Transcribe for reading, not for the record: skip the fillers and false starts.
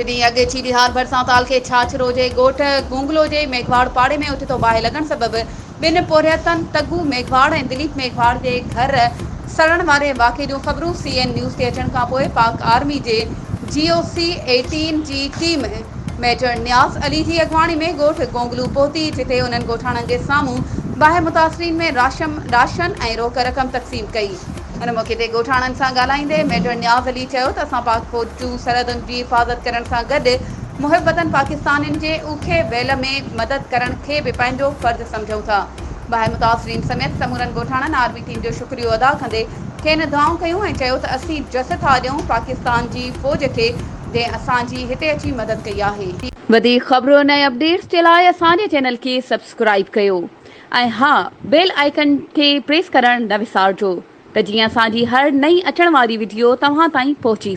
ڪجهه ڏينهن اڳ چيليهار ڀرسان تعلقي ڇاڇرو جي ڳوٺ گونگلو جي ميگهواڙ پاڙي ۾ اوچتو باهه لڳڻ سبب ٻن پورهيتن تڳو ميگهواڙ ۽ دليپ ميگهواڙ جي گهر سڙڻ واري واقعي جون خبرون سي اين نيوز تي اچڻ کانپوء پاڪ آرمي جي جي او سي ايٽين جي ٽيم ميجر نياز علي جي اڳواڻي ۾ ڳوٺ گونگلو پهتي جتي انهن ڳوٺاڻن جي سامهون باهه متاثرين ۾ راشم راشن ۽ روڪ رقم تقسيم ڪئي. ان موقعي تي ڳوٺاڻن سان ڳالهائيندي ميجر نياز علي چيو ته اسان پاڪ فوج جون سرحدن جي حفاظت ڪرڻ سان گڏ محب وطن پاڪستانين جي اوکي ويل ۾ مدد ڪرڻ کي به پنهنجو فرض سمجهون ٿا. باهه متاثرين سميت سمورن ڳوٺاڻن آرمي ٽيم جو شڪريو ادا ڪندي کين دعائون ڪيون ۽ چيو ته اسين جس ٿا ڏيون پاڪستان جي فوج کي جنهن اسان جي هتي اچي مدد ڪئي آهي. وڌيڪ خبرن ۽ اپڊيٽس جي لاء اسان جي چينل کي سبسڪرائيب ڪيو. ۽ ها بيل آئيڪن کي پريس ڪرڻ نه وسارجو ته جيئن اسان جي هر نئين اچڻ واري وڊيو توهان تائين پهچي.